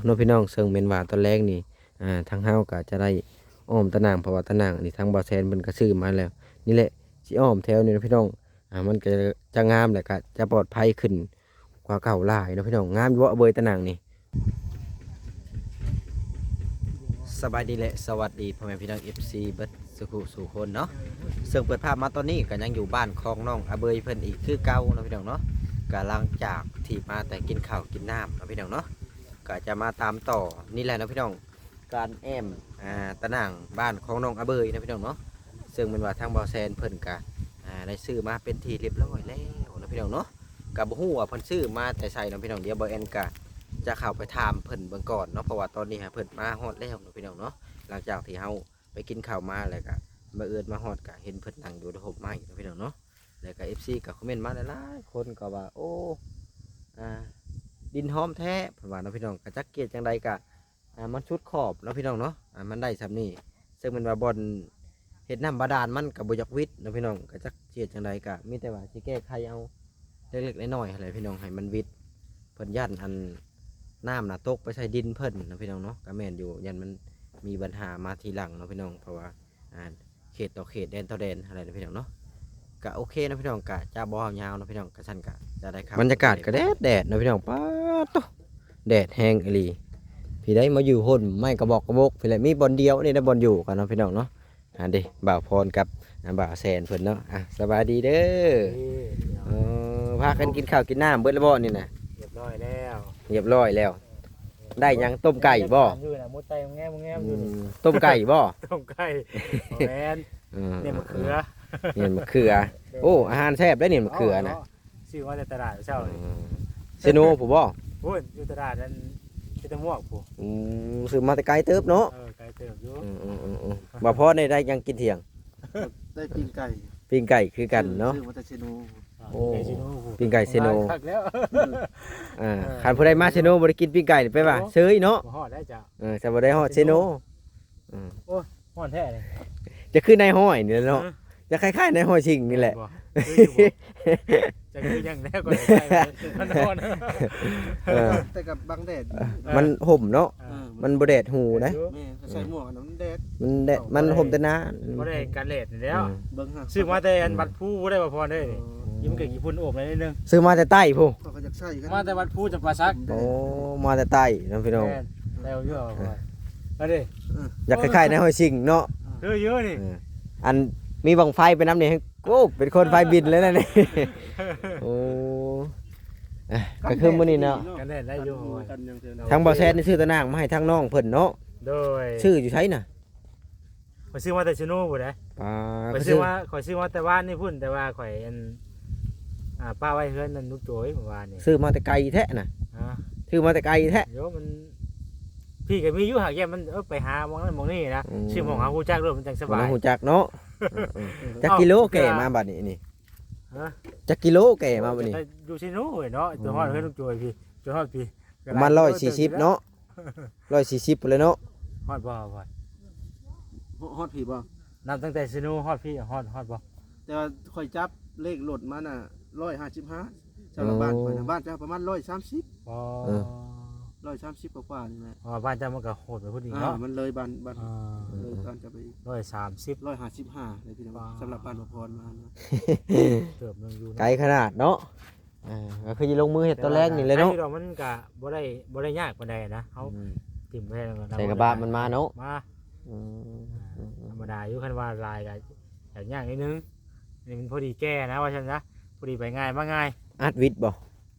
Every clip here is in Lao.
ເນາະພີ່ນ້ອງ ເຊິ່ງແມ່ນວ່າຕອນແລງນີ້ ອ່າ ທາງເຮົາກໍຈະໄດ້ອ້ອມຕາໜ່າງ ເພາະວ່າຕາໜ່າງນີ້ທາງບ່າວແຊນເພິ່ນກໍຊື້ມາແລ້ວ ນີ້ແຫຼະ ຊິອ້ອມແຖວນີ້ເນາະພີ່ນ້ອງ ອ່າ ມັນກໍຈະງາມ ແລ້ວກໍຈະປອດໄພຂຶ້ນກວ່າເກົ່າຫຼາຍເນາະພີ່ນ້ອງ. ງາມຢູ່ບໍ່ ອາເບີຍ ຕາໜ່າງນີ້? ສະບາຍດີ ແລະ ສະຫວັດດີພໍ່ແມ່ພີ່ນ້ອງ ເອັຟຊີ ເບິດສູ່ຜູ້ສູ່ຄົນເນາະ ເຊິ່ງເປີດພາບມາຕອນນີ້ກໍຍັງຢູ່ບ້ານຂອງນ້ອງອາເບີຍເພິ່ນອີກຄືເກົ່າເນາະພີ່ນ້ອງເນາະ. ກໍຫຼັງຈາກທີ່ມາແຕ່ກິນເຂົ້າກິນນ້ຳເນາະພີ່ນ້ອງເນາະ ກໍຈະມາຕາມຕໍ່ນີ້ແຫຼະເນາະພີ່ນ້ອງ ການແອ້ມ ອ່າ ຕາໜ່າງບ້ານຂອງນ້ອງອາເບີຍເນາະພີ່ນ້ອງເນາະ ເຊິ່ງແມ່ນວ່າທາງບ່າວແຊນເພິ່ນກະ ອ່າ ໄດ້ຊື້ມາເປັນທີ່ຮຽບຮ້ອຍແລ້ວເນາະພີ່ນ້ອງເນາະ. ກະບໍ່ຮູ້ວ່າເພິ່ນຊື້ມາແຕ່ໃສເນາະພີ່ນ້ອງ ດຽວບ່າວແອນກະຈະເຂົ້າໄປຖາມເພິ່ນເບິ່ງກ່ອນເນາະ ເພາະວ່າຕອນນີ້ຫາເພິ່ນມາຮອດແລ້ວເນາະພີ່ນ້ອງເນາະ. ຫຼັງຈາກທີ່ເຮົາໄປກິນເຂົ້າມາ ແລ້ວກະບັງເອີນມາຮອດກະເຫັນເພິ່ນນັ່ງຢູ່ໃນຮົ່ມໄມ້ເນາະພີ່ນ້ອງເນາະ ແລ້ວກະ ເອັຟຊີ ກະຄອມເມັນມາຫຼາຍໆຄົນກໍວ່າ ໂອ້ ອ່າ ດິນຫອມແທ້ ເພິ່ນວ່າເນາະພີ່ນ້ອງ. ກະຈັກເຮັດຈັ່ງໃດກະ ອ່າ ມັນສຸດຂອບເນາະພີ່ນ້ອງເນາະ ອ່າ ມັນໄດ້ສ່ຳນີ້ ເຊິ່ງແມ່ນວ່າບ່ອນເຮັດນ້ຳບາດານມັນກໍບໍ່ຢາກຫວິດເນາະພີ່ນ້ອງ. ກໍຈັກຊິເຮັດຈັ່ງໃດ ກໍມີແຕ່ວ່າຊິແກ້ໄຂເອົາເລັກໆນ້ອຍໆຫັ້ນແຫຼະພີ່ນ້ອງ ໃຫ້ມັນຫວິດ ເພິ່ນຢ້ານອັນ ນ້ຳນະຕົກໄປໃສ່ດິນເພິ່ນເນາະພີ່ນ້ອງເນາະ. ກໍແມ່ນຢູ່ ຢ້ານມັນມີບັນຫາມາທີຫຼັງເນາະພີ່ນ້ອງ ເພາະວ່າ ອ່າ ເຂດຕໍ່ເຂດ ແດນຕໍ່ແດນຫັ້ນແຫຼະພີ່ນ້ອງເນາະ. ກະໂອເຄເນາະພີ່ນ້ອງ ກະຈະບໍ່ເວົ້າຍາວເນາະພີ່ນ້ອງ ກະຊັ້ນກະຈະໄດ້ ບັນຍາກາດກະແດດໆເນາະພີ່ນ້ອງ ປາດໂທ້ ແດດແຮງອີ່ຫຼີ. ພີ້ໃດ ມາຢູ່ຮົ່ມໄມ້ກະບອກກະບົກພີ້ແຫຼະ ມີບ່ອນດຽວນີ້ແຫຼະບ່ອນຢູ່ກັນເນາະພີ່ນ້ອງເນາະ. ອັນເດ ບ່າວພອນກັບ ອ່າ ບ່າວແຊນເພິ່ນເນາະ ອ່າ ສະບາຍດີເດີ. ເອີ ພາກັນກິນເຂົ້າກິນນ້ຳເບິດແລ້ວບໍ່ນີ້ນະ? ຮຽບຮ້ອຍແລ້ວ ຮຽບຮ້ອຍແລ້ວ. ໄດ້ຫຍັງ? ຕົ້ມໄກ່ບໍ່? ຢູ່ນະ ໝູໄຕ່ແງມໆຢູ່ນີ້. ອືມ ຕົ້ມໄກ່ບໍ່? ຕົ້ມໄກ່ ບໍ່ແມ່ນ ເອີ ນີ້ມະເຂືອ ນີ້ມະເຂືອ. ໂອ້ ອາຫານແຊບໄດ໋ນີ້ ມະເຂືອນະ. ເອົາ ຊື້ມາແຕ່ຕະຫຼາດເຊົ້ານີ້. ເຊໂນພຸ້ນບໍ່? ພຸ້ນ ຢູ່ຕະຫຼາດນັ້ນ ເປັນຕະໝວກພຸ້ນ. ອືມ ຊື້ມາແຕ່ໄກເຕີບເນາະ. ເອີ ໄກເຕີບຢູ່. ອືມໆໆໆ ບ່າວພອນໄດ້ ໄດ້ຫຍັງກິນທ່ຽງ? ໄດ້ປີ້ງໄກ່ ປີ້ງໄກ່ຄືກັນເນາະ. ຊື້ ຊື້ມາແຕ່ເຊໂນ. ໂອ້ ປີ້ງໄກ່ເຊໂນ ປີ້ງໄກ່ເຊໂນ ຫຼາຍຄັກແລ້ວ. ອ່າ ເອີ ຄັນຜູ້ໃດມາເຊໂນບໍ່ໄດ້ກິນປີ້ງໄກ່ນີ້ ແປວ່າ ໂອ້ ເຊີຍເນາະ ບໍ່ຮອດໄດ້ຈ້ະ. ເອີ ຖ້າບໍ່ໄດ້ຮອດເຊໂນ. ເອີ ໂອ້ຍ ຮ້ອນແທ້ນີ້ ຈະຄືນາຍຮ້ອຍນີ້ແຫຼະເນາະ. ເອີ ຈະຄ້າຍໆນາຍຮ້ອຍຊິງນີ້ແຫຼະ. ແມ່ນບໍ່? ຄືຢູ່ບໍ່? ຈະຄືຫຍັງແດ່ກໍໄດ້ ມັນຮ້ອນ. ເອີ ແຕ່ກັບບັງແດດ ມັນຮົ່ມເນາະ. ເອີ ມັນບໍ່ແດດຫູໄດ໋. ແມ່ນ ໃສ່ໝວກອັນນັ້ນແດດ ມັນແດດ ມັນຮົ່ມແຕ່ໜ້າ ບໍ່ໄດ້ກັນແດດນີ້ແລ້ວ. ເອີ ເບິ່ງຫາ ຊື້ມາແຕ່ອັນວັດພູໄດ້ບໍ່ພໍເດ້. ເອີ ມັນກໍຂີ້ຝຸ່ນອວມໜ້ອຍໜຶ່ງ. ຊື້ມາແຕ່ໃຕ້ພຸ້ນ ເຂົາກໍຢາກໃສ່ກັນ ມາແຕ່ວັດພູຈຳປາສັກ. ໂອ້ ມາແຕ່ໃຕ້ເນາະພີ່ນ້ອງ. ແມ່ນ ແລ້ວຢູ່ ເອີ ອັນນີ້ ຢາກຄ້າຍໆນາຍຮ້ອຍຊິງເນາະ. ຄືຢູ່ນີ້ ເອີ ອັນມີບັ້ງໄຟໄປນຳນີ້ ໂອ້ ເປັນຄົນໄຟບິນເລີຍນະນີ້. ໂອ້ ເອີ ກໍຄືມື້ນີ້ເນາະ ກັນແດດໄດ້ຢູ່. ທາງບ່າວແຊນນີ້ຊື້ຕາໜ່າງມາໃຫ້ທາງນ້ອງເພິ່ນເນາະ. ໂດຍ ຊື້ຢູ່ໃສນະ? ຂ້ອຍຊື້ມາແຕ່ເຊໂນພຸ້ນເດ້. ປາ ຂ້ອຍຊື້ມາ ຂ້ອຍຊື້ມາແຕ່ວານນີ້ພຸ້ນ ແຕ່ວ່າຂ້ອຍ ອັນ ອ່າ ປະໄວ້ເຮືອນນັ້ນລູກໂຕຍເມື່ອວານນີ້. ຊື້ມາແຕ່ໄກແທ້ນະ. ຮະ? ຊື້ມາແຕ່ໄກແທ້. ໂຍ ມັນ ພີ້ກໍມີຢູ່ ຫາກແຍກມັນ ເອີ ໄປຫາໝ່ອງນັ້ນໝ່ອງນີ້ນະ. ອືມ ຊື້ໝ່ອງເຮົາຮູ້ຈັກໂລດ ມັນຈັ່ງສະບາຍ ຮູ້ຈັກເນາະ. ເອີ ເອີ ຈັກກິໂລແກ່ມາບັດນີ້ນີ້? ຮະ? ຈັກກິໂລແກ່ມາບັດນີ້? ຢູ່ເຊໂນເວີຍເນາະ. ອືມ ຈົນຮອດເຮືອນລູກໂຕຍພີ້ ຈົນຮອດພີ້ ປະມານຮ້ອຍສີ່ສິບເນາະ. ຮ້ອຍສີ່ສິບພຸ້ນແຫຼະເນາະ. ຮອດບໍ່? ຮອດ ຮອດພີ້ບໍ່? ນັບຕັ້ງແຕ່ເຊໂນຮອດພີ້ ຮອດ ຮອດບໍ່? ແຕ່ວ່າຂ້ອຍຈັບເລກລົດມານະ ຮ້ອຍຫ້າສິບຫ້າ ສຳລັບບ້ານຂ້ອຍນະ. ອໍ ບ້ານເຈົ້າປະມານຮ້ອຍສາມສິບ. ອໍ ເອີ ຮ້ອຍສາມສິບກວ່າໆນີ້ແຫຼະ. ເພາະວ່າບ້ານເຈົ້າມັນກໍໂຫດໄປພຸ້ນອີກເນາະ. ອ່າ ມັນເລີຍບ້ານ ບ້ານ ເອີ ເລີຍບ້ານເຈົ້າໄປອີກ. ຮ້ອຍສາມສິບ ຮ້ອຍຫ້າສິບຫ້າເລີຍພີ່ນ້ອງ. ສຳລັບບ້ານບ່າວພອນມານະ ເຕີບໜຶ່ງຢູ່ເນາະ ໄກຂະໜາດເນາະ. ເອີ ກໍຄືຊິລົງມືເຮັດຕອນແລງນີ້ແຫຼະເນາະ. ແຕ່ວ່າ ແຕ່ວ່າມັນກະບໍ່ໄດ້ ບໍ່ໄດ້ຍາກປານໃດນະ. ເຮົາ ອືມ ຖິ້ມໄປແລ້ວກໍ ໃສ່ກະບະມັນມາເນາະ. ມາ ອືມ ອ່າ ອືມ ທຳມະດາຢູ່. ຄັນວ່າຫຼາຍກໍຢາກຍາກໜ້ອຍໜຶ່ງ. ນີ້ມັນພໍດີແກ່ນະ ວ່າຊັ້ນຊະ ພໍດີໄປງ່າຍມາງ່າຍ. ອັດຫວິດບໍ່?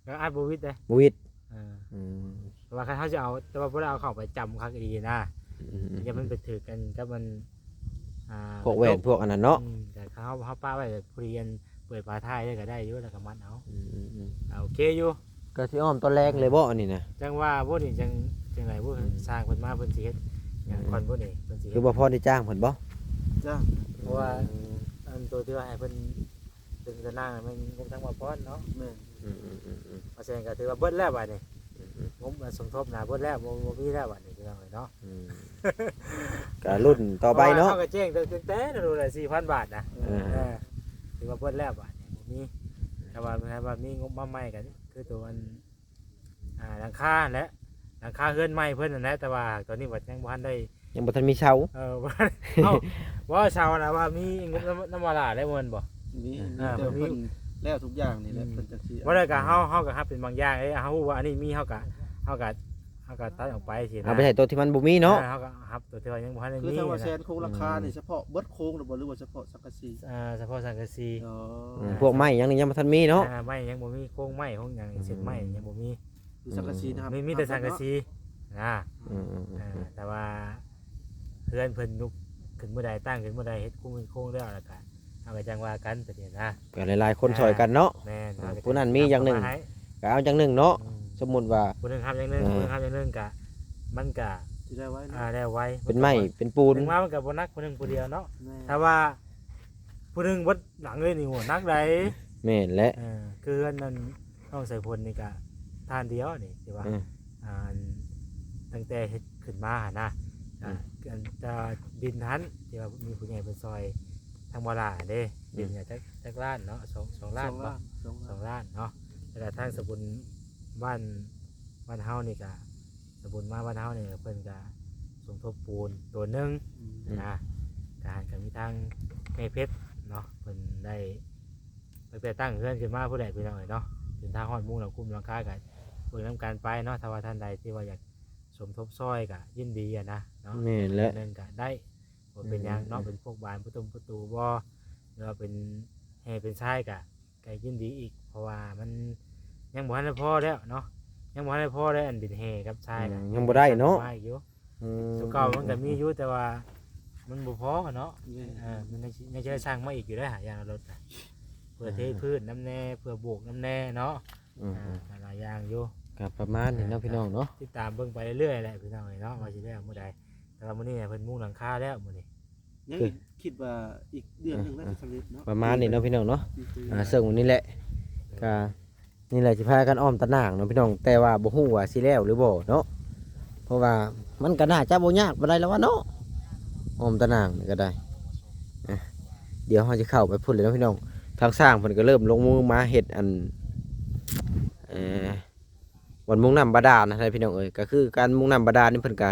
ກໍອັດບໍ່ຫວິດເດ້. ບໍ່ຫວິດ. ເອີ ອືມ ແຕ່ວ່າຄັນເຮົາຊິເອົາ ແຕ່ວ່າບໍ່ໄດ້ເອົາເຂົ້າໄປຈຳຄັກອີ່ຫຼີນະ. ອືມໆໆ ຢ່າມັນໄປຖືກກັນກັບມັນ ອ່າ ພວກແຫວນ ພວກອັນນັ້ນເນາະ. ອືມ ແຕ່ເຮົາ ເຮົາປະໄວ້ແບບພໍດີ ອັນເປີດຝາທ້າຍໄດ້ກໍໄດ້ຢູ່ ແລ້ວກໍມັດເອົາ. ອືມໆໆ ກໍໂອເຄຢູ່. ກໍຊິອ້ອມຕອນແລງເລີຍບໍ່ອັນນີ້ນະ? ຈັ່ງວ່າບໍ່ນີ້ ຈັ່ງ ຈັ່ງໃດບໍ່? ອືມ ຊ່າງເພິ່ນມາ ເພິ່ນຊິເຮັດຫຍັງກ່ອນບໍ່ນີ້? ອືມ ເພິ່ນຊິເຮັດ ຄືບໍ່ພໍໄດ້ຈ້າງເພິ່ນບໍ່? ຈ້າງ. ເພາະວ່າ ອືມ ອັນໂຕທີ່ວ່າໃຫ້ເພິ່ນ ເຊິ່ງຕາໜ່າງແມ່ນງົບທາງບ່າວພອນເນາະ. ແມ່ນ. ອືມໆໆໆ ເພາະສະນັ້ນກໍຖືວ່າເບິດແລ້ວບາດນີ້. ອືມໆ ງົບສົມທົບນະເບິດແລ້ວ ບໍ່ ບໍ່ມີແລ້ວບາດນີ້ ພີ່ນ້ອງເອີຍເນາະ. ອືມ ກໍລຸ້ນຕໍ່ໄປເນາະ. ເຮົາກໍແຈ້ງແຕ່ ແຕ່ ແຕ່ໂດນລະສີ່ພັນບາດນະ. ເອີ ເອີ ຖືວ່າເບິດແລ້ວບາດນີ້ ບໍ່ມີ. ຖ້າວ່າ ຖ້າວ່າມີງົບມາໃໝ່ກໍຄືໂຕອັນ ອ່າ ຫຼັງຄາແຫຼະ ຫຼັງຄາເຮືອນໃໝ່ເພິ່ນນັ້ນແຫຼະ ແຕ່ວ່າຕອນນີ້ບັດຍັງບໍ່ທັນໄດ້ ຍັງບໍ່ທັນມີເສົາ ເອີ ບໍ່ທັນ ເອົ້າ ເວົ້າເສົານະວ່າມີງົບນຳ ນຳວາລາໄດ້ບໍ່ແມ່ນບໍ່? ມີ ມີ ອ່າ ເພິ່ນມີ ເພິ່ນແລ້ວທຸກຢ່າງນີ້ແຫຼະ ອືມ ເພິ່ນຈັກຊິ ບໍ່ໄດ້ກໍເຮົາ ເຮົາກໍຮັບເປັນບາງຢ່າງເດ້ ເຮົາຮູ້ວ່າອັນນີ້ມີ ເຮົາກໍ ເຮົາກໍ ເຮົາກໍຕັດອອກໄປຊີ້ນະ ເອົາໄປໃຫ້ໂຕທີ່ມັນບໍ່ມີເນາະ ເອີ ເຮົາກໍຮັບໂຕທີ່ວ່າຍັງບໍ່ທັນໄດ້ມີ ຄືທາງວ່າແສນ ໂຄງຫຼັງຄານີ້ ອືມ ສະເພາະເບິດໂຄງຫຼືບໍ່ ຫຼືວ່າສະເພາະສັງກະສີ? ອ່າ ສະເພາະສັງກະສີ ອໍ ອືມ ພວກໄມ້ຫຍັງນີ້ຍັງບໍ່ທັນມີເນາະ ອ່າ ໄມ້ຍັງບໍ່ມີ ໂຄງໄມ້ໂຄງຫຍັງ ອືມ ເສັ້ນໄມ້ຍັງບໍ່ມີ ຄືສັງກະສີນະ ອືມ ມີ ມີແຕ່ສັງກະສີນະ ອືມໆໆ ເອີ ແຕ່ວ່າເຮືອນເພິ່ນລຸກຂຶ້ນມື້ໃດ ຕັ້ງຂຶ້ນມື້ໃດ ເຮັດຄຸ້ມເຮັດໂຄງແລ້ວ ແລ້ວກະ ເຮົາກໍຈັ່ງວ່າກັນ ປະເດັນນະ ກໍຫຼາຍໆຄົນຊ່ອຍກັນເນາະ ແມ່ນ ເອີ ຜູ້ນັ້ນມີຢ່າງໜຶ່ງ ກໍເອົາຢ່າງໜຶ່ງເນາະ ອືມ ສົມມຸດວ່າ ຜູ້ໜຶ່ງຮັບຢ່າງໜຶ່ງ ເອີ ຜູ້ໜຶ່ງຮັບຢ່າງໜຶ່ງ ກະມັນກະ ຊິໄດ້ໄວເນາະ ອ່າ ໄດ້ໄວ ເປັນໄມ້ເປັນປູນ ເຖິງວ່າມັນກໍບໍ່ໜັກ ຜູ້ໜຶ່ງຜູ້ດຽວເນາະ ແມ່ນ ຖ້າວ່າຜູ້ໜຶ່ງເບິດ ຫຼັງເລີຍນີ້ ໂຫ ໜັກໃດ໋ ແມ່ນແຫຼະ ເອີ ຄືເຮືອນນັ້ນ ນ້ອງສາຍຝົນນີ້ກະທ່ານດຽວນີ້ ທີ່ວ່າ ອືມ ອ່າ ຕັ້ງແຕ່ເຮັດຂຶ້ນມາຫັ້ນນະ ອືມ ອ່າ ອັນ ອ່າ ດິນຫັ້ນ ທີ່ວ່າມີຜູ້ໃຫຍ່ເພິ່ນຊ່ອຍທາງບໍ່ຫຼ້າເດ້ ອືມ ດິນກໍຈັກ ຈັກລ້ານເນາະ ສອງ ສອງລ້ານ ສອງລ້ານ ບໍ່ ສອງລ້ານ ສອງລ້ານເນາະ ແລ້ວກໍທາງສະບຸນບ້ານ ບ້ານເຮົານີ້ກະ ສະບຸນມາບ້ານເຮົານີ້ ເພິ່ນກະສົມທົບປູນໂຕໜຶ່ງ ອືມ ນະ ກະ ກະມີທາງແມ່ເພັດເນາະ ເພິ່ນໄດ້ ຕັ້ງແຕ່ຕັ້ງເຮືອນຂຶ້ນມາພຸ້ນແຫຼະພີ່ນ້ອງເອີຍເນາະ ຈົນທາງຮອດມຸງຫຼັງຄຸ້ມຫຼັງຄາກະເບິ່ງນຳກັນໄປເນາະ ຖ້າວ່າທ່ານໃດທີ່ວ່າຢາກສົມທົບຊ່ອຍກະຍິນດີຫັ້ນນະເນາະ ແມ່ນແຫຼະ ໜຶ່ງກະໄດ້ ບໍ່ເປັນຫຍັງເນາະ ອືມ ເປັນພວກບານປະຕົງປະຕູບໍ່ ຫຼືວ່າເປັນແຮ່ເປັນຊາຍກະ ກໍຍິນດີອີກ ເພາະວ່າມັນຍັງບໍ່ທັນໄດ້ພໍແລ້ວເນາະ ຍັງບໍ່ທັນໄດ້ພໍແລ້ວ ອັນດິນແຮ່ກັບຊາຍນະ ອືມ ຍັງບໍ່ໄດ້ເນາະ ມາອີກຢູ່ ອືມ ຕົວເກົ່າມັນກໍມີຢູ່ ແຕ່ວ່າມັນບໍ່ພໍເນາະ ແມ່ນ ເອີ ມັນຍັງຊິ ຍັງຊິໄດ້ສັ່ງມາອີກຢູ່ເດ້ ຢ່າງລະລົດນະ ເພື່ອເທ ອ່າ ພື້ນນຳແດ່ ເພື່ອໂບກນຳແດ່ເນາະ ອືມ ອ່າ ຫຼາຍໆຢ່າງຢູ່ ກໍປະມານນີ້ເນາະ ອ່າ ພີ່ນ້ອງເນາະ ຕິດຕາມເບິ່ງໄປເລື້ອຍໆແຫຼະພີ່ນ້ອງເອີຍເນາະ ວ່າຊິແລ້ວມື້ໃດ ແຕ່ວ່າມື້ນີ້ເພິ່ນມຸງຫຼັງຄາແລ້ວມື້ນີ້ ຍັງ ຄື ຄິດວ່າອີກເດືອນໜຶ່ງ ອ່າ ໜ້າຈະສຳເລັດເນາະ ປະມານນີ້ເນາະພີ່ນ້ອງເນາະ ອີກເດືອນ ອ່າ ເຊິ່ງມື້ນີ້ແຫຼະ ກໍນີ້ແຫຼະ ຊິພາກັນອ້ອມຕາໜ່າງເນາະພີ່ນ້ອງ ແຕ່ວ່າບໍ່ຮູ້ວ່າຊິແລ້ວຫຼືບໍ່ເນາະ ເພາະວ່າມັນກໍໜ້າຈະບໍ່ຍາກປານໃດແລ້ວວະເນາະ ອ້ອມຕາໜ່າງນີ້ກໍໄດ້ ອ່ະ ດຽວເຮົາຈະເຂົ້າໄປພຸ້ນເລີຍເນາະພີ່ນ້ອງ ທາງຊ່າງເພິ່ນກໍເລີ່ມລົງມືມາເຮັດອັນ ເອີ ບ່ອນມຸງນ້ຳບາດານຫັ້ນແຫຼະພີ່ນ້ອງເອີຍ ກໍຄືການມຸງນ້ຳບາດານນີ້ເພິ່ນກະ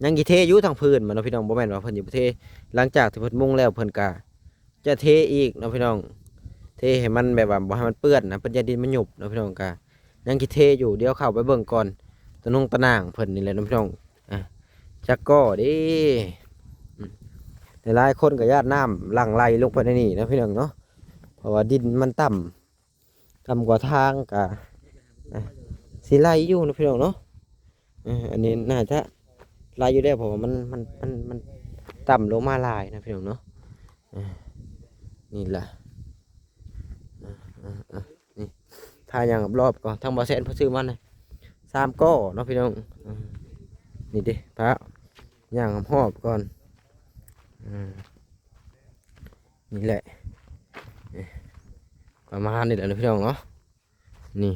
ຍັງຊິເທຢູ່ທາງພື້ນມັນເນາະພີ່ນ້ອງ ບໍ່ແມ່ນວ່າເພິ່ນຊິບໍ່ເທ ຫຼັງຈາກທີ່ເພິ່ນມຸງແລ້ວເພິ່ນກະຈະເທອີກເນາະພີ່ນ້ອງ ເທໃຫ້ມັນແບບວ່າບໍ່ໃຫ້ມັນເປື້ອນນະ ເພິ່ນຢ້ານດິນມັນຫຍຸບເນາະພີ່ນ້ອງ ກະຍັງຊິເທຢູ່ ດຽວເຂົ້າໄປເບິ່ງກ່ອນ ຕາໜ່າງຕາໜ່າງເພິ່ນນີ້ແຫຼະເນາະພີ່ນ້ອງ ອ່າ ຈັກກໍເດ້ ອືມ ຫຼາຍໆຄົນກໍຢ້ານນ້ຳຫຼັ່ງໄຫຼລົງໄປໃນນີ້ເນາະພີ່ນ້ອງເນາະ ເພາະວ່າດິນມັນຕ່ຳ ຕ່ຳກວ່າທາງກະ ອ່ະ ຊິໄຫຼຢູ່ເນາະພີ່ນ້ອງເນາະ ເອີ ອັນນີ້ໜ້າຈະໄຫຼຢູ່ແລ້ວ ເພາະວ່າມັນ ມັນ ມັນ ມັນຕ່ຳລົງມາຫຼາຍເນາະພີ່ນ້ອງເນາະ ເອີ ນີ້ລະ ເອີ ເອີ ເອີ ນີ້ ພາຍ່າງຮອບໆກ່ອນ ທາງບໍ່ແຊນເພິ່ນຊື້ມານະ ສາມກໍເນາະພີ່ນ້ອງ ເອີ ນີ້ເດ້ ພາຍ່າງຮອບໆກ່ອນ ເອີ ນີ້ແຫຼະ ປະມານນີ້ແຫຼະເນາະພີ່ນ້ອງເນາະ ນີ້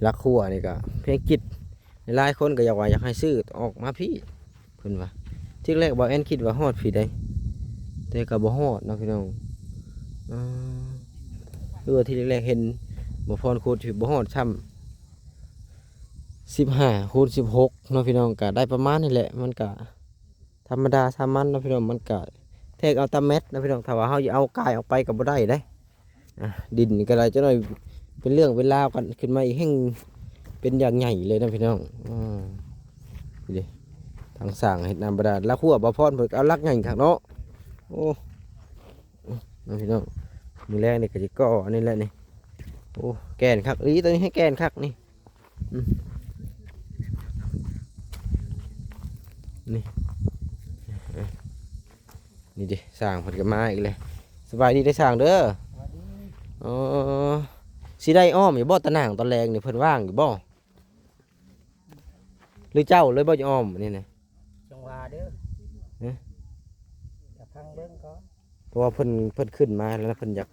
ຫຼັກຮົ້ວນີ້ກະພຽງກິດ ຫຼາຍໆຄົນກະຢາກວ່າຢາກໃຫ້ຊື້ອອກມາພີ້ ເພິ່ນວ່າ ທີແລກບ່າວແອນຄິດວ່າຮອດພີ້ໃດ ແຕ່ກະບໍ່ຮອດເນາະພີ່ນ້ອງ ເອີ ຄືວ່າທີແລກເຫັນບ່າວພອນຂຸດ ບໍ່ຮອດຊ້ຳ ສິບຫ້າຄູນສິບຫົກເນາະພີ່ນ້ອງ ກະໄດ້ປະມານນີ້ແຫຼະ ມັນກະ ທຳມະດາສາມັນເນາະພີ່ນ້ອງ ມັນກະແທກເອົາຕາແມັດເນາະພີ່ນ້ອງ ຖ້າວ່າເຮົາຈະເອົາກາຍອອກໄປກໍບໍ່ໄດ້ເດ້ ອ່າ ດິນນີ້ກໍໄດ້ຈັກໜ້ອຍ ເປັນເລື່ອງເປັນລາວກັນຂຶ້ນມາອີກ ແຮ່ງເປັນຢ່າງໃຫຍ່ເລີຍເນາະພີ່ນ້ອງ ອືມ ນີ້ເດ້ ທາງສ້າງເຮັດນ້ຳບາດານ ລາວຄົວບ່າວພອນເພິ່ນກໍເອົາຫຼັກໃຫຍ່ຄັກເນາະ ໂອ້ ເນາະພີ່ນ້ອງ ມື້ແລງນີ້ກໍຊິກໍ່ອັນນີ້ແຫຼະນີ້ ໂອ້ ແກ່ນຄັກອີ່ຫຼີ ຕົວນີ້ໃຫ້ແກ່ນຄັກນີ້ ອືມ ນີ້ ນີ້ເດ້ ຊ່າງເພິ່ນກໍມາອີກແລ້ວ ສະບາຍດີເດີຊ່າງເດີ ສະບາຍດີ ອໍ ຊິໄດ້ອ້ອມຢູ່ບໍ່ຕາໜ່າງຕອນແລງນີ້ ເພິ່ນວ່າງຢູ່ບໍ່ ຫຼືເຈົ້າເລີຍບໍ່ຈະອ້ອມອັນນີ້ນະ ຈັ່ງວ່າເດີ ຮະ ກະຟັງເບິ່ງກ່ອນ ເພາະວ່າເພິ່ນ ເພິ່ນຂຶ້ນມາແລ້ວ ເພິ່ນຢາກ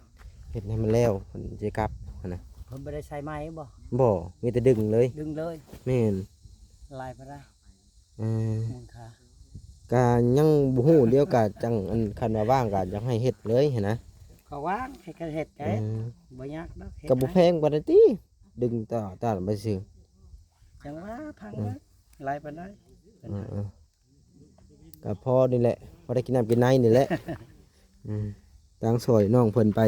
ເຮັດໃຫ້ມັນແລ້ວ ເພິ່ນຊິກັບຫັ້ນນະ ເພິ່ນບໍ່ໄດ້ໃສ່ໄມ້ບໍ່? ບໍ່ ມີແຕ່ດຶງເລີຍ ດຶງເລີຍ ແມ່ນ ຫຼາຍປານໃດ? ເອີ ມູນຄ່າ ກະຍັງບໍ່ຮູ້ ດຽວກະຈັ່ງ ອັນ ຄັນວ່າວ່າງກະຢາກໃຫ້ເຮັດເລີຍຫັ້ນນະ ກໍວ່າງໃຫ້ເຂົາເຮັດແກ ເອີ ບໍ່ຍາກດອກ ເຮັດ ກະບໍ່ແພງປານໃດຕິ ດຶງຕາ ຕາໄປຊື່ ຈັ່ງວ່າພັງ ອືມ ເບິ່ງ ຫຼາຍປານໃດ? ເອີໆ ກໍພໍນີ້ແຫຼະ ພໍໄດ້ກິນນ້ຳກິນໃນນີ້ແຫຼະ. ອືມ ທາງຊ່ອຍນ້ອງເພິ່ນໄປ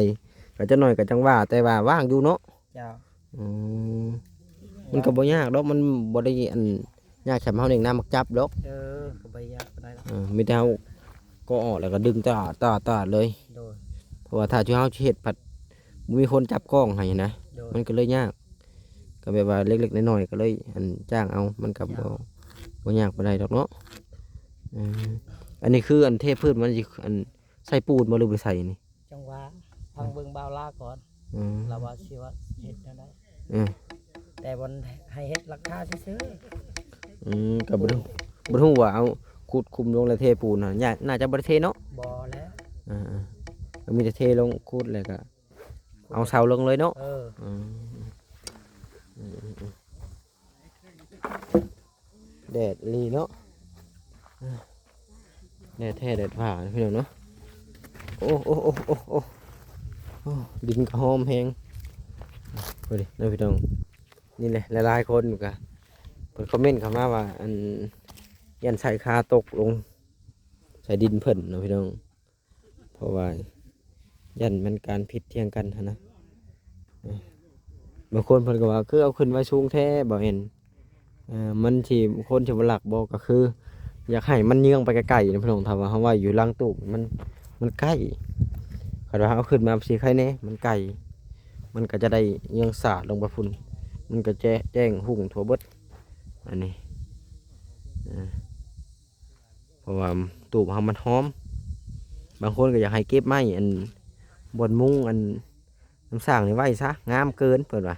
ກໍຈັກໜ້ອຍກໍຈັ່ງວ່າ ແຕ່ວ່າວ່າງຢູ່ເນາະ. ເຈົ້າ. ອືມ ມັນກໍບໍ່ຍາກດອກ ມັນບໍ່ໄດ້ອັນຍາກສ່ຳເຮົາເລັ່ງນ້ຳໝາກຈັບດອກ. ເອີ ກໍບໍ່ໄດ້ຍາກປານໃດດອກ. ເອີ ມີແຕ່ເຮົາກໍອອກແລ້ວກໍດຶງຕາດໆໆເລີຍ. ໂດຍ. ເພາະວ່າຖ້າເຮົາຊິເຮັດພັດບໍ່ມີຄົນຈັບກ້ອງໃຫ້ນະ. ໂດຍ. ມັນກໍເລີຍຍາກ. ກໍແບບວ່າເລັກໆນ້ອຍໆ ກໍເລີຍອັນຈ້າງເອົາ ມັນກໍບໍ່ ບໍ່ຍາກປານໃດດອກເນາະ. ເອີ ອັນນີ້ຄືອັນເທພື້ນ ມັນຊິອັນໃສ່ປູນບໍ່ ຫຼືບໍ່ໃສ່ນີ້? ຈັ່ງວ່າຟັງເບິ່ງບ່າວລາກ່ອນ. ອືມ ລາວວ່າຊິວ່າເຮັດແນວໃດ? ເອີ ແຕ່ວ່າໃຫ້ເຮັດຫຼັງຄາຊື່ໆ. ອືມ ກໍບໍ່ຮູ້ ບໍ່ຮູ້ວ່າເອົາຂຸດຂຸມລົງແລ້ວເທປູນຫັ້ນ ໜ້າຈະບໍ່ໄດ້ເທເນາະ. ບໍ່ແລ້ວ. ເອີໆ ກໍມີແຕ່ເທລົງຂຸດແລ້ວກໍ ເອົາເສົາລົງເລີຍເນາະ. ເອີ ອືມ ອືມ ອືມ ແດດອີ່ຫຼີເນາະ ແດດແທ້ແດດຫວ່າພີ່ນ້ອງເນາະ. ໂອ້ ໂອ້ ໂອ້ ໂອ້ ໂອ້ ໂອ້ ດິນກໍຫອມແຮງ. ເບິ່ງເນາະພີ່ນ້ອງ ນີ້ແຫຼະ ຫຼາຍໆຄົນກໍເພິ່ນຄອມເມັນເຂົ້າມາວ່າ ອັນ ຢ້ານໄຊຄາຕົກລົງໃສ່ດິນເພິ່ນເນາະພີ່ນ້ອງ. ເພາະວ່າຢ້ານມັນການຜິດຖຽງກັນຫັ້ນນະ. ເອີ ບາງຄົນເພິ່ນກໍວ່າ ຄືເອົາຂຶ້ນໄວ້ສູງແທ້ ບໍ່ເຫັນ. ເອີ ມັນຊິ ຄົນຊິບໍ່ລັກບໍ່ ກໍຄືຢາກໃຫ້ມັນເຍືອງໄປໄກໆນະພີ່ນ້ອງ. ຖ້າວ່າເຮົາໄວ້ຢູ່ຫຼັງຕູບ ມັນ ມັນໃກ້. ຄັນວ່າເຮົາເອົາຂຶ້ນມາຊິໄຄແດ່ ມັນໄກ ມັນກໍຈະໄດ້ເຍືອງສາດລົງໄປພຸ້ນ ມັນກໍຈະແຈ້ງຮຸ່ງທົ່ວເບິດ ອັນນີ້. ເອີ ເພາະວ່າຕູບເຮົາມັນຫອມ. ບາງຄົນກໍຢາກໃຫ້ເກັບໄມ້ອັນບ່ອນມຸງອັນນ້ຳສ້າງນີ້ໄວ້ຊະ ງາມເກີນເພິ່ນວ່າ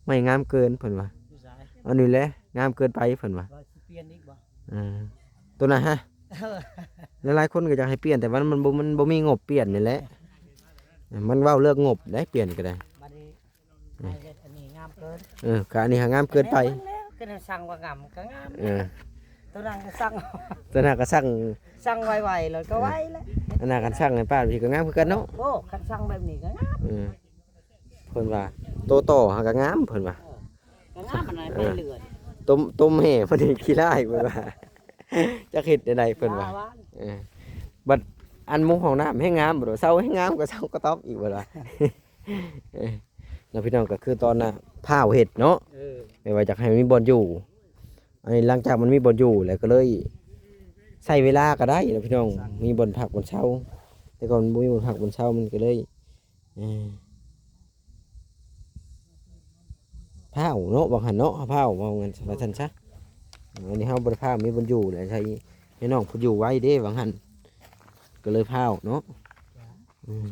ໄມ້ງາມເກີນເພິ່ນວ່າ. ຢູ່ໃສ? ອັນນີ້ແຫຼະງາມເກີນໄປເພິ່ນວ່າ. ວ່າຊິປ່ຽນອີກບໍ່? ເອີ ໂຕນັ້ນຫະ ເອີ ຫຼາຍໆຄົນກໍຢາກໃຫ້ປ່ຽນ ແຕ່ວ່າມັນບໍ່ ມັນບໍ່ມີງົບປ່ຽນນີ້ແຫຼະ. ມັນເວົ້າເລື່ອງງົບໄດ໋ ປ່ຽນກໍໄດ້. ບັດນີ້ ອືມ ໃຫ້ເຮັດອັນນີ້ງາມເກີນ. ເອີ ກະອັນນີ້ຫາງາມເກີນໄປ. ແລ້ວຄືສັ່ງວ່າງາມກໍງາມ. ເອີ ຕົວນັ້ນກໍສັ່ງ ຕົວນັ້ນກໍສັ່ງ ສັ່ງໄວໆ ແລ້ວກໍໄວແຫຼະ. ອັນນັ້ນຄັນສັ່ງໃຫ້ປານພີ້ກໍງາມຄືກັນເນາະ. ໂອ້ ຄັນສັ່ງແບບນີ້ກໍງາມ. ເອີ ເພິ່ນວ່າໂຕຕໍ່ຫາກໍງາມເພິ່ນວ່າ. ເອີ ກໍງາມອັນນັ້ນ ເອີ ໄປເລື່ອຍ ຕົມ ຕົມແຫ່ເພິ່ນນີ້ຂີ້ຮ້າຍເພິ່ນວ່າ. ຈັກເຮັດແນວໃດເພິ່ນວ່າ. ເອີ ບັດອັນມຸງຫ້ອງນ້ຳແຮງງາມ ບັດເສົາແຮງງາມ ກໍເສົາກະຕອກອີກ ເພິ່ນວ່າ. ເອີ ເນາະພີ່ນ້ອງ ກໍຄືຕອນນ່າພ້າວເຮັດເນາະ. ເອີ ແບບວ່າຢາກໃຫ້ມັນມີບ່ອນຢູ່. ອັນນີ້ຫຼັງຈາກມັນມີບ່ອນຢູ່ແລ້ວ ກໍເລີຍໃຊ້ເວລາກໍໄດ້ເນາະພີ່ນ້ອງ ມີບ່ອນພັກບ່ອນເຊົາ. ແຕ່ກ່ອນບໍ່ມີບ່ອນພັກບ່ອນເຊົາ ມັນກໍເລີຍ ເອີ ພ້າວເນາະ ວ່າຊັ້ນເນາະ ພ້າວ ວ່າຊັ້ນ ວ່າຊັ້ນຊະ. ອັນນີ້ເຮົາບໍ່ໄດ້ພ້າວ ມີບ່ອນຢູ່ແຫຼະ ໃຫ້ ໃຫ້ນ້ອງເພິ່ນຢູ່ໄວເດ້ ວ່າຊັ້ນ ກໍເລີຍພ້າວເນາະ. ອືມ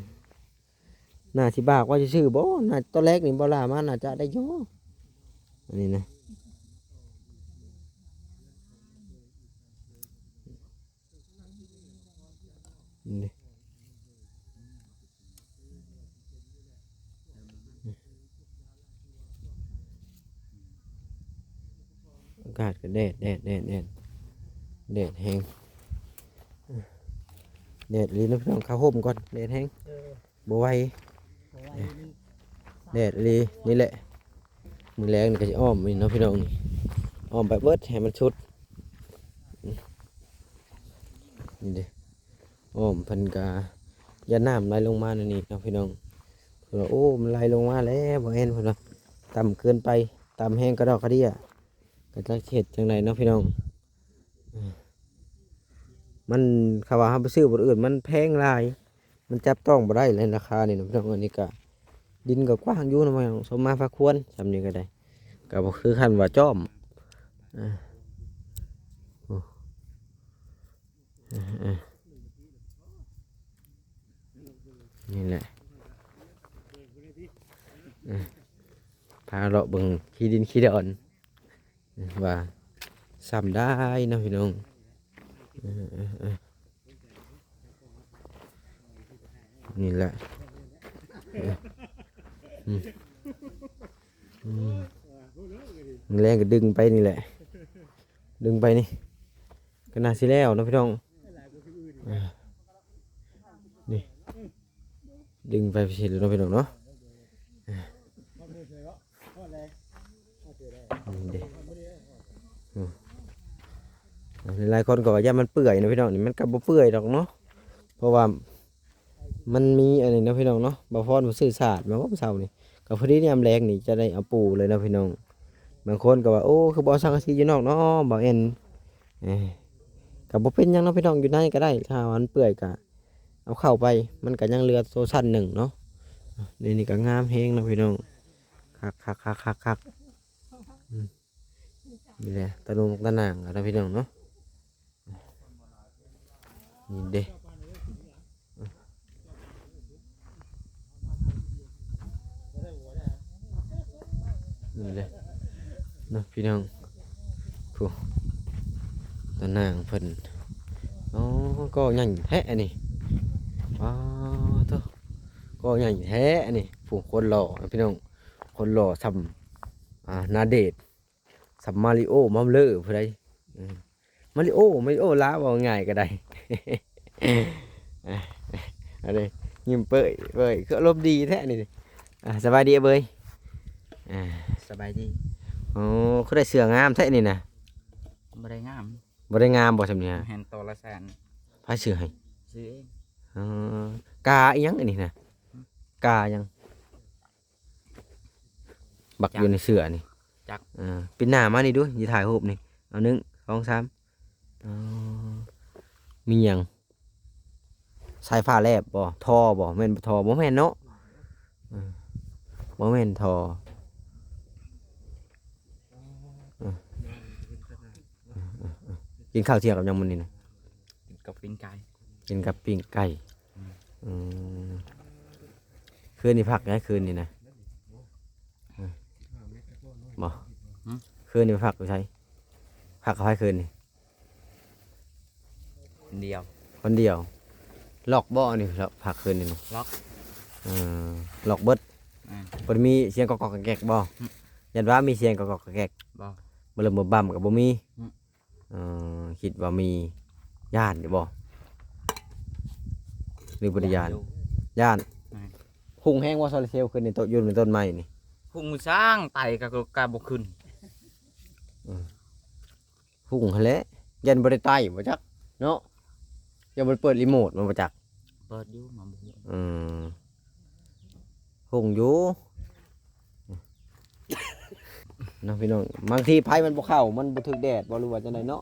ໜ້າຊິບາກໄວ້ຊື່ໆບໍ່? ໜ້າ ຕອນແລກນີ້ບໍ່ຫຼ້າມາ ໜ້າຈະໄດ້ຢູ່ ອັນນີ້ນະ. ນີ້ເດ້ ອາກາດກໍແດດ ແດດ ແດດ ແດດ ແດດແຮງ ແດດອີ່ຫຼີເນາະພີ່ນ້ອງ. ເຂົ້າຮົ່ມກ່ອນ ແດດແຮງ. ເອີ ບໍ່ໄຫວ ບໍ່ໄຫວ ແດດອີ່ຫຼີ. ນີ້ແຫຼະ ມື້ແລງນີ້ກໍຊິອ້ອມນີ້ເນາະພີ່ນ້ອງ ນີ້ອ້ອມໄປເບິດໃຫ້ມັນສຸດ. ນີ້ເດ້ ອ້ອມເພິ່ນກໍຢ້ານນ້ຳໄຫຼລົງມາແນວນີ້ເນາະພີ່ນ້ອງ. ເພິ່ນວ່າ ໂອ້ ມັນໄຫຼລົງມາແລ້ວ ບໍ່ແມ່ນ ເພິ່ນວ່າ ຕ່ຳເກີນໄປ ຕ່ຳແຮງກະດອກກະເດຍ ກໍຈັກເຮັດຈັ່ງໃດເນາະພີ່ນ້ອງ. ມັນ ຄັນວ່າເຮົາໄປຊື້ບ່ອນອື່ນມັນແພງຫຼາຍ ມັນຈັບຕ້ອງບໍ່ໄດ້ເລີຍລາຄານີ້ນະພີ່ນ້ອງ. ອັນນີ້ກະດິນກໍກວ້າງຢູ່ນະພີ່ນ້ອງ ສົມມາພາຄວນ ສ່ຳນີ້ກໍໄດ້ ກໍບໍ່ຄືຄັນວ່າຈ້ອມ. ເອີ ນີ້ແຫຼະ ເອີ ພາເລາະເບິ່ງຂີ້ດິນຂີ້ດອນ ວ່າສ່ຳໃດເນາະພີ່ນ້ອງ. ເອີ ເອີ ເອີ ນີ້ແຫຼະ ເອີ ອືມ ອືມ ແລງກໍດຶງໄປນີ້ແຫຼະ ດຶງໄປນີ້ ກໍໜ້າຊິແລ້ວເນາະພີ່ນ້ອງ. ເອີ ນີ້ ດຶງໄປຊິເນາະພີ່ນ້ອງເນາະ. ນີ້ເດ້ ຫຼາຍໆຄົນກໍວ່າຢ້ານມັນເປື່ອຍເນາະພີ່ນ້ອງ, ນີ້ມັນກໍບໍ່ເປື່ອຍດອກເນາະ ເພາະວ່າມັນມີອັນນີ້ເນາະພີ່ນ້ອງເນາະ. ບ່າວພອນເພິ່ນຊື້ສາດມາມື້ເຊົ້ານີ້ ກໍພໍດີຍາມແລງນີ້ຈະໄດ້ເອົາປູເລີຍເນາະພີ່ນ້ອງ. ບາງຄົນກໍວ່າ ໂອ້ ຄືບໍ່ເອົາສັງກະສີຢູ່ນອກເນາະ ບ່າວແອນ. ເອີ ກໍບໍ່ເປັນຫຍັງເນາະພີ່ນ້ອງ, ຢູ່ໃນກໍໄດ້, ຖ້າວ່າມັນເປື່ອຍກໍເອົາເຂົ້າໄປ, ມັນກໍຍັງເຫຼືອໂຕຊັ້ນໜຶ່ງເນາະ. ນີ້ ນີ້ກໍງາມແຮງເນາະພີ່ນ້ອງ, ຄັກໆໆໆໆ. ອືມ ນີ້ແຫຼະ ຕາໜຸ່ງຕານາງເນາະພີ່ນ້ອງເນາະ. ນີ້ເດ້ ນີ້ເດ້ເນາະພີ່ນ້ອງ. ຜູ້ ຕານາງເພິ່ນ ອໍ ກໍໃຫຍ່ແທ້ອັນນີ້. ປາໂທ້ ກໍໃຫຍ່ແທ້ອັນນີ້. ຜູ້ ຄົນຫຼໍ່ພີ່ນ້ອງ, ຄົນຫຼໍ່ສ່ຳ ອ່າ ນາເດດ ສ່ຳມາລິໂອ ມາເລີຜູ້ໃດ. ເອີ ມາລິໂອ ມາລິໂອລາວ ເວົ້າງ່າຍກໍໄດ້. ອັນນີ້ຍິ້ມເປີ້ຍເປີ້ຍ ຄືອາລົມດີແທ້ນີ້. ອ່າ ສະບາຍດີເອີຍເບີຍ. ອ່າ ສະບາຍດີ. ໂອ້ ຄືໄດ້ເສື້ອງາມແທ້ນີ້ນະ. ບໍ່ໄດ້ງາມ ບໍ່ໄດ້ງາມບໍ່ຊ່ຳນີ້? ແມ່ນ ໂຕລະແສນ. ໃຜຊື້ໃຫ້? ຊື້ເອງ. ອໍ ກາອີ່ຫຍັງອັນນີ້ນະ? ກາຫຍັງ? ບັກຢູ່ໃນເສື້ອນີ້. ຈັກ ເອີ ປິ່ນໜ້າມານີ້ດູ ຊິຖ່າຍຮູບນີ້. ເອົາ ໜຶ່ງ ສອງ ສາມ. ອໍ ມີຫຍັງ? ສາຍຟ້າແລບບໍ່? ທໍ່ບໍ່? ແມ່ນທໍ່? ບໍ່ແມ່ນເນາະ. ເອີ ບໍ່ແມ່ນທໍ່. ເອີ ເອີ ເອີ ກິນເຂົ້າທ່ຽງກັບຫຍັງມື້ນີ້ນະ? ກິນກັບປີ້ງໄກ່. ກິນກັບປີ້ງໄກ່. ອືມ ອືມ ຄືນນີ້ພັກໃສ ຄືນນີ້ນະ? ບໍ່ ຫຶ? ຄືນນີ້ໄປພັກຢູ່ໃສ? ພັກກັບໃຜຄືນນີ້? ຄົນດຽວ. ຄົນດຽວ. ລັອກບໍ່ອັນນີ້? ພັກຄືນນີ້ນະ? ລັອກ. ເອີ ລັອກເບິດ. ອືມ ບໍ່ໄດ້ມີສຽງກອກໆແກກໆບໍ່? ຫຶ? ຢ້ານວ່າມີສຽງກອກໆແກກໆ. ບໍ່ ບໍ່ເລີ່ມບໍ່ບຳກໍບໍ່ມີ. ຫຶ? ເອີ ຄິດວ່າມີ. ຢ້ານຢູ່ບໍ່? ຫຼືບໍ່ໄດ້ຢ້ານ? ຢ້ານຢູ່. ຢ້ານ. ອືມ ຮຸ່ງແຮງບໍ່ໂຊລາເຊວຂຶ້ນໃນຕົ້ນ ຢູ່ໃນຕົ້ນໄມ້ນີ້? ຮຸ່ງຊ່າງ ໄຕ່ກໍ ກໍບໍ່ຂຶ້ນ. ເອີ ຮຸ່ງຫັ້ນແຫຼະ. ຢ້ານບໍ່ໄດ້ໄຕ່ບໍ່ຈັກເນາະ? ຢ້ານບໍ່ໄດ້ເປີດຣີໂມດມັນບໍ່ຈັກ? ເປີດຢູ່ ມາບໍ່ຮູ້. ເອີ ຮຸ່ງຢູ່. ເນາະພີ່ນ້ອງ, ບາງທີໄຟມັນບໍ່ເຂົ້າ ມັນບໍ່ຖືກແດດບໍ່ ຫຼືວ່າຈັ່ງໃດເນາະ.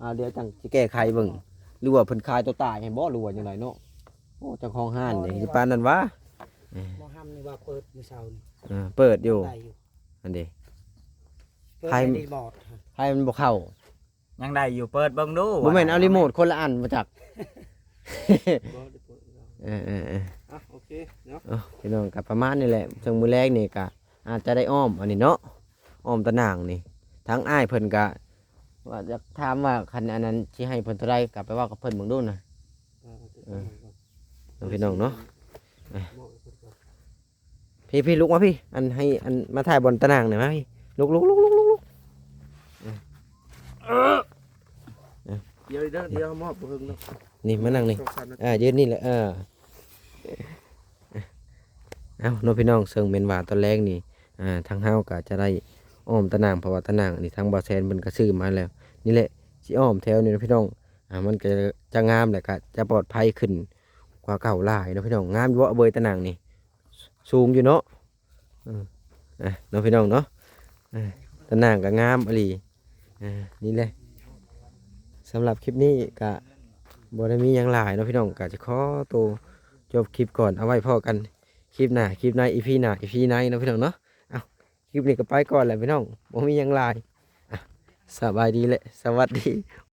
ອ່າ ດຽວຈັ່ງຊິແກ້ໄຂເບິ່ງ ຫຼືວ່າເພິ່ນຂາຍຕົວຕາຍໃຫ້ບໍ່ ຫຼືວ່າຈັ່ງໃດເນາະ. ໂອ້ ເຈົ້າຂອງຮ້ານນີ້ຊິປານນັ້ນຫວາ? ໝໍຮຳນີ້ວ່າເປີດມື້ເຊົ້ານີ້. ເອີ ເປີດຢູ່. ໄດ້ຢູ່. ອັນເດ ເປີດ ໄຟ ໄຟ ໄຟມັນບໍ່ເຂົ້າ. ຍັງໄດ້ຢູ່ ເປີດເບິ່ງດູ. ບໍ່ແມ່ນເອົາຣີໂມດຄົນລະອັນບໍ່ຈັກ? ບໍ່ໄດ້ເປີດ. ເອີໆໆ ອ່ະ ໂອເຄເນາະ. ເອົາ ພີ່ນ້ອງ ກໍປະມານນີ້ແຫຼະ. ເຊິ່ງມື້ແລງນີ້ກໍອາດຈະໄດ້ອ້ອມອັນນີ້ເນາະ, ອ້ອມຕາໜ່າງນີ້. ທາງອ້າຍເພິ່ນກໍວ່າຢາກຖາມວ່າ ຄັນອັນນັ້ນຊິໃຫ້ເພິ່ນເທົ່າໃດ ກໍໄປເວົ້າກັບເພິ່ນເບິ່ງດູນະ. ເອີ ເອີ ເນາະ ພີ່ນ້ອງເນາະ. ເອົາ ເອົາ ເອົາ ພີ່ ພີ່ ລຸກມາພີ່ ອັນ ໃຫ້ ອັນ ມາຖ່າຍບ່ອນຕາໜ່າງໜ່ອຍ ມາພີ່ ລຸກ ລຸກ ລຸກ ລຸກ ລຸກ ລຸກ. ເອີ ດຽວເດີ ດຽວມອບບໍ່ເຖິງເນາະ. ນີ້ ມານັ່ງນີ້ ສອງສາມນາທີ. ອ່າ ຢືນນີ້ແຫຼະ. ເອີ ເອົາເນາະ ພີ່ນ້ອງ, ເຊິ່ງແມ່ນວ່າຕອນແລງນີ້ ອ່າ ທາງເຮົາກໍຈະໄດ້ອ້ອມຕາໜ່າງ, ເພາະວ່າຕາໜ່າງນີ້ທາງບ່າວແຊນເພິ່ນກໍຊື້ມາແລ້ວ. ນີ້ແຫຼະ ຊິອ້ອມແຖວນີ້ເນາະ ພີ່ນ້ອງ. ອ່າ ມັນກໍຈະງາມ ແລ້ວກໍຈະປອດໄພຂຶ້ນກວ່າເກົ່າຫຼາຍເນາະ ພີ່ນ້ອງ. ງາມຢູ່ບໍ່ເບີຍ ຕາໜ່າງນີ້? ສູງຢູ່ເນາະ. ເອີ ອ່ະ ເນາະ ພີ່ນ້ອງເນາະ. ເອີ ຕາໜ່າງກໍງາມອີ່ຫຼີ. ເອີ ນີ້ແຫຼະ ສຳລັບຄລິບນີ້ກໍບໍ່ໄດ້ມີຫຍັງຫຼາຍເນາະ ພີ່ນ້ອງ. ກໍຈະຂໍໂຕຈົບຄລິບກ່ອນ, ເອົາໄວ້ພໍ້ກັນຄລິບໜ້າ ຄລິບໃນ ອີພີໜ້າ ອີພີໃນເນາະ ພີ່ນ້ອງເນາະ. ເອົ້າ ຄລິບນີ້ກໍໄປກ່ອນແຫຼະ ພີ່ນ້ອງ, ບໍ່ມີຫຍັງຫຼາຍ. ອ່ະ ສະບາຍດີ ແລະ ສະຫວັດດີ.